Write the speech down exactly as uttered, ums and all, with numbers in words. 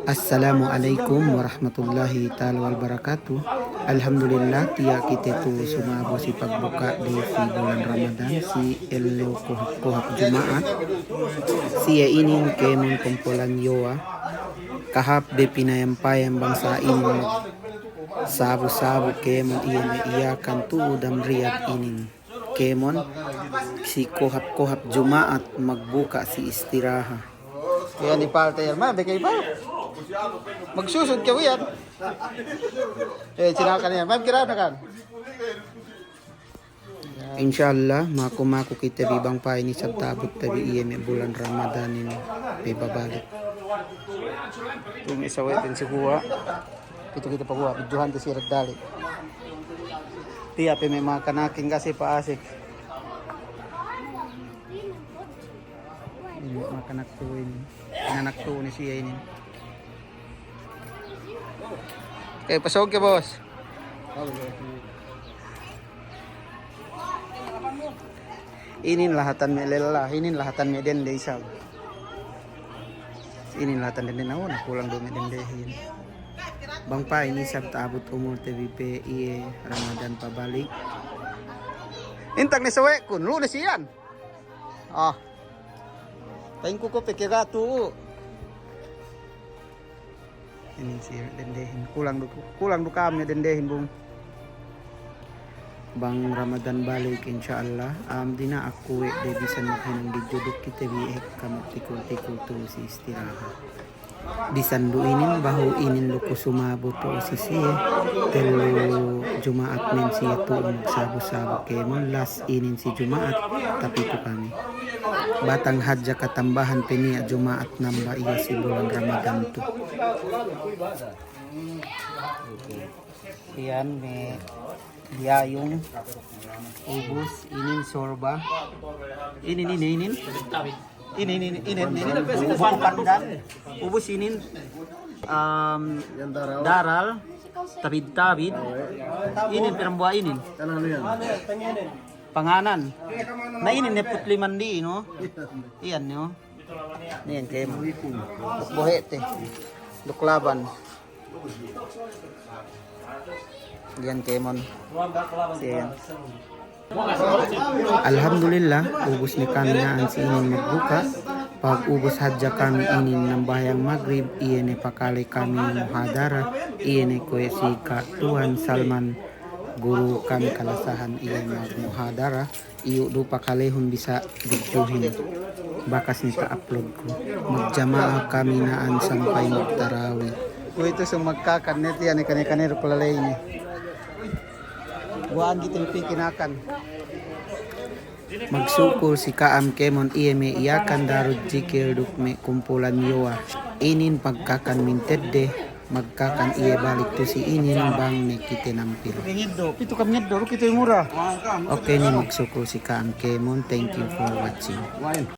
Assalamu alaikum warahmatullahi ta'ala wabarakatuh. Alhamdulillah, tiya' kite tu sumabu si pagbuka' di si bulan Ramadan, si ellew kohap-kohap Juma'at. Siye inin kēmon kumpulan Yowa. Kahāp de pinayam-payam bang sa'inin magsabu-sabu kēmon iye me' Yakan tu'u dam Riyad inin. Kēmon si kohap-kohap Juma'at magbuka' si istiraha. Iyan di palte iyan. Ma'am, bekey pa. Magsusud kew iyan. Eh, sinakan iyan. Ma'am, kira na kan? Insya Allah, maku-maku kite bi bang pa'in isab ta'abut te bi iye me' bulan Ramadanin pe babalik. Tu'u me' sawe'ten si guwa'. Kite-kite paguwa', bidjuhante si Reddali. Tiya' pe me' makanakin ga' siye pa'asek. Inin me' makanak tu'u inin. Inanak tu'u ne siye inin. Oke, pasok ke, Bos. Inin lahatan me' lella, inin lahatan me' dende isab. Inin lahatan dende na, o, na kulang du me' dendehin. Bang pa'in isab ta'abut umurte bi pe iye Ramadan pabalik. Intak ne sawe'kun, lu ne siyan. Ah. Ta'ingku ko' pe ke ga' tu'u. Inin si dendehin. Kulang du, kulang du ka'am me' dendehin, Bung. Bang Ramadan balik, insya Allah. Am, dina'ak ku we' de bisan maghinang bidju duk kite bi ekka magtikul-tikul tu'u si istiraha. Bisan du inin, bahu inin du ku sumabu tu'u si siye, tellu Juma'at men siye tu'u magsabu-sabu kēmon, las inin si Juma'at, tapitu kami. Batang hadja katambahan pe niya' Juma'at namba iye si bulan Ramadan tu. Iyan me' diyayung, ubus inin sorba. Inin, inin, inin. Inin, inin, inin, inin. Ubus pandan. Ubus inin, um, daral. Tabid-tabid. Inin, pinambuwa' inin. Panganan. Na inin, neput liman di, no? Iyan, no? Niyan kēmon. Duk bohe'te. Duk laban. Iyan kēmon. Siyan. Alhamdulillah, ubus ne kami na'an si inin magbuka'. Pag ubus hadja kami inin nambahayang magrib, iye ne pakale kami muhadara, iye ne kuwe' si Ka' Tuwan Salman, guru kami kalasahan, iye magmuhadara. Iyu' du pakalehun bisa bidjuhin. Bakas ne ta-upload ku. Magjama'a kami na'an sampay magtarawi. Kuwe'itu sōng magkakan ne tiya' ne kane-kane du palaley ne. Guwa'an kite bi kinakan. Magsukul si ka'am kēmon iye me' Yakan Darud Jikil duk me' kumpulan Yowa. Inin pagkakan mintedde. Magkakan iye balik tu si inin bang ne kite nampil. Pitu kam ngeddo, pitu kam ngeddo, du kite mura. Oke ne, magsukul si ka'am kēmon, thank you for watching.